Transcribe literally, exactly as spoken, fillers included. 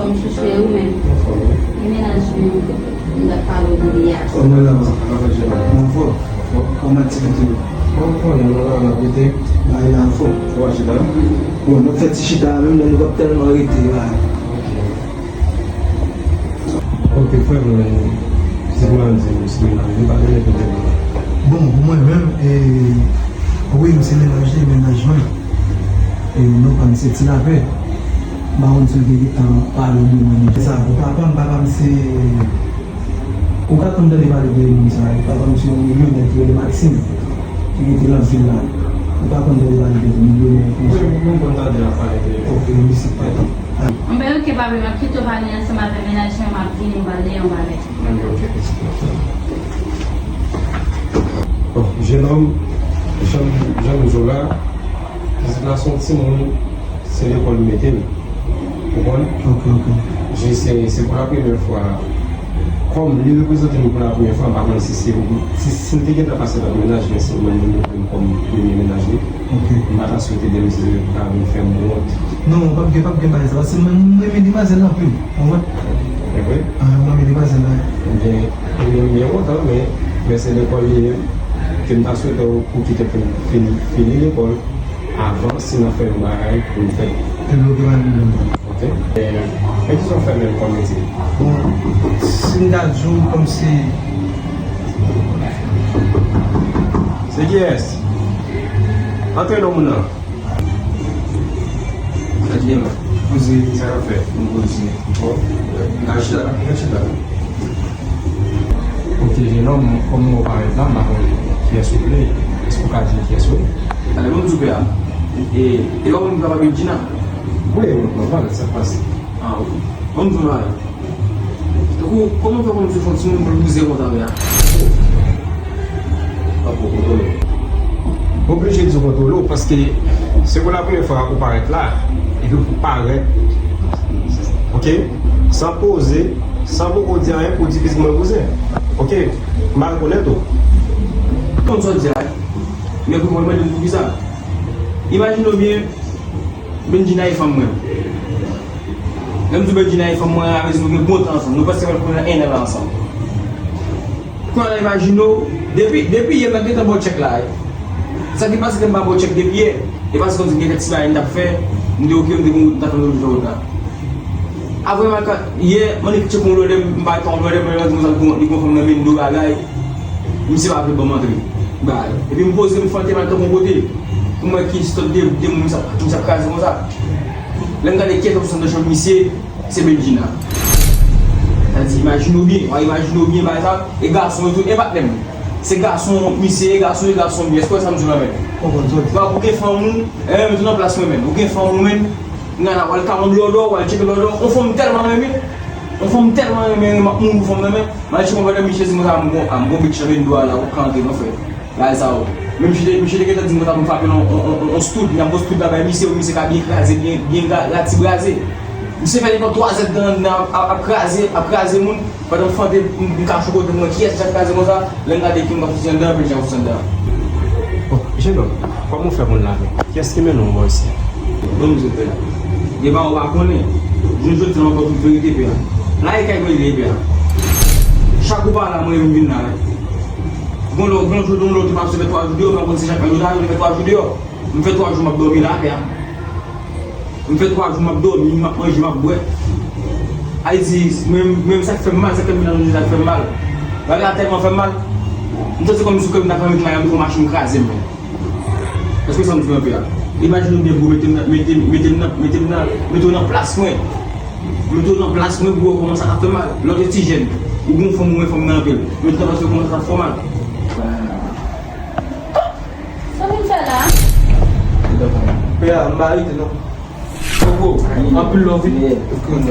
Mwen chouchou e ou menm? Mwen fò wi. E mennaj mwen, m t ap pale w de li a. Kòman l ye? Anfòm? Kòman ti pitit ou? Anfòm, mwen la, la, la, kote? Bagay la anfòm. Ou pa chita? Bon, n ap fè ti chita a menm, lè nou p ap tèlman rete la. Ok. Ok, frè mwen, pitit mwen di m se mennaj li, pa gen nenpòt de mennaj. Bon, pou mwen menm, e, wi, m se mennaj li, mennaj mwen. E, non pa m se Ti Lapè. M pa konn si l te gentan pale w de mwen. Sa, pou papa m, papa m se, ou ka konn tande pale de moun sa, papa m se yon milyonè ki rele Maxime, ki rete nan vil la. Ou ka konn tande pale de milyonè konsa. Wi, mwen konn tande l ap pale de. Ok, mèsi, papa. Bon, ben, ok, pa pwoblèm, m ap kite w pale ansanm avè mennaj mwen, m ap vini, m pral leye yon bagay. Bon, ok, pitit mwen. Bon, jenòm, jan, jan m di w la, pitit la se yon timoun, se lekòl li mete l. Ou konprann? Ok, ok. Jis, se, se pou la premyè fwa. Kòm li reprezante m pou la premyè fwa, m pa konn si se, si, si l te gentan pase lòt mennaj, men se mwen menm li pran kòm premye mennaj li. Ok. M pa ta swete demwazèl ta vin fè m wont. Non, p ap gen, p ap gen bagay sa. Paske mwen, mwen renmen demwazèl la anpil. Ou konprann? E vre? Ah, mwen renmen demwazèl la. Ebyen, ou menm byen kontan, men, men se lekòl li ye. Ke m ta swete w pou kite pou fini, fini lekòl avan si n ap fè yon bagay pou n fè. Ebyen, ok, pa gen pwoblèm. Ok. E, men kisa w fè menm kòm metye? Bon, si m ta di w kòmsi. Se kiyès? Antre non moun nan. Sa ki gen la? Poze. Sa k ap fèt? Mwen poze. Bon. N a chita la. N a chita la. Ok, jenòm, kòm ou parèt la, m pa konn kiyès ou vle. Èske ou ka di m kiyès ou ye? Tande, ban m di w pè a. E, e pa ou menm ki papa Bendjina? Wi, mwen, mwen pale, sa k pase? Ah, ok. Ban m di w yon bagay. Tankou, kòman w fè konn se fon timoun pou l bouze konsa, pè a? Papa w kontwole w. Oblije di w kontwole w, paske se pou la premyè fwa ou parèt la, epi pou parèt, ok, san poze, san poko di anyen, pou di pitit mwen bouzen. Ok, m pa rekonèt ou. Konn sa w di a, men pou mwen, mande m poukisa. Imajine w byen, Bendjina e fanm mwen. Lè m di w Bendjina e fanm mwen, sa vle di nou gen bon tan ansanm. Nou prèske pral konnen en an la ansanm. Kounye a imajine w, depi, depi yè m gentan ba w tchèk la, wi. Sa ki pase ke m pa ba w tchèk depi yè, e paske m di gen kèk ti bagay m t ap fè, m di ok, m di bon, m t ap fè m oblije fè wout la. Apre m al ka, yè, m annik tcheke yon lòt lè, m pa wè yon lòt lè, m wè yon moun sa li gon, li gon fanm nan men l, do bagay. Misye pa vle ban m antre. Bagay. Epi m poze, m fante, m al kanpe yon kote. Pou m wè ki sòt de, de moun misye ap, misye ap kraze konsa. Lè m gade kiyès k ap sot anndan chanm misye, se Bendjina. Sa di, imajine w byen, w a imajine w byen, bagay sa, e gason yo tou, e patnè m. Se gason misye ye, gason ye, gason m ye. Èske w wè sa m di w la, menm? Konprann sa w di. Ou gen fanm ou, e, mete w nan plas mwen, menm. Ou gen fanm ou, menm. Nana, w al ka yon lòdò, w al tcheke lòdò. Yon fanm m tèlman renmen. Yon fanm m tèlman renmen, renmen, m ap mouri pou fanm nan, men. M al tcheke yon lòdò, misye di m sa, m gon, a, m gon bèk chanbe m dwa la, ou ka antre non, frè. Bagay sa yo. Men misye te, misye te gentan di m konsa pou m frape yon, yon, yon, yon, yon stud, m ap yon stud la bay misye, pou misye ka byen kraze, byen, byen gra-, ratibraze. Misye fè li pran twa zèdtan anndan ap, ap, ap kraze, ap kraze moun. Pandan m fante, m, m ka chou kote m wè kiyès k ap kraze konsa, lè m gade ki moun k ap soti anndan, Bendjina ap soti anndan. Bon, jenòm, kòman w fè konn la menm? Kiyès ki mennen w bò isi a? Ban m di w, pè a. Gen bagay ou pa konnen. Jounen jodi a, m ap ba w tout verite, pè a. La e kay mwen li ye, pè a. Chak ou pa la, mwen menm m vin la, wi. Gon lè, gon jou, gon lè, ou te pase fè twa jou deyò, m pa konn si chak mwen yo ta, yo te fè twa jou deyò. M fè twa jou m ap dòmi la, pè a. M fè twa jou m ap dòmi, m ap manje, m ap bwè. Ayiti, mwen, mwen, sa k fè m mal, sa k fè m vin nan jounen sa k fè m mal. Bagay la tèlman fè m mal. M santi kòmsi kè m ta fè met mayon pou machin kraze m. Èske sa m di w anpil la? Imajine w byen, bro, mete m nan, mete m, mete m nan, mete m nan, mete w nan plas mwen. Mete w nan plas mwen, bro, kòman sa ka fè mal. Lè w te ti jèn, ou gon fanm, ou renmen fanm nan anpil. Mete w nan plas mwen, kòman sa ka fè mal. Sa w vin fè la? Pè a, m pa rete non. Poko, anpil love wi. Ok, ok.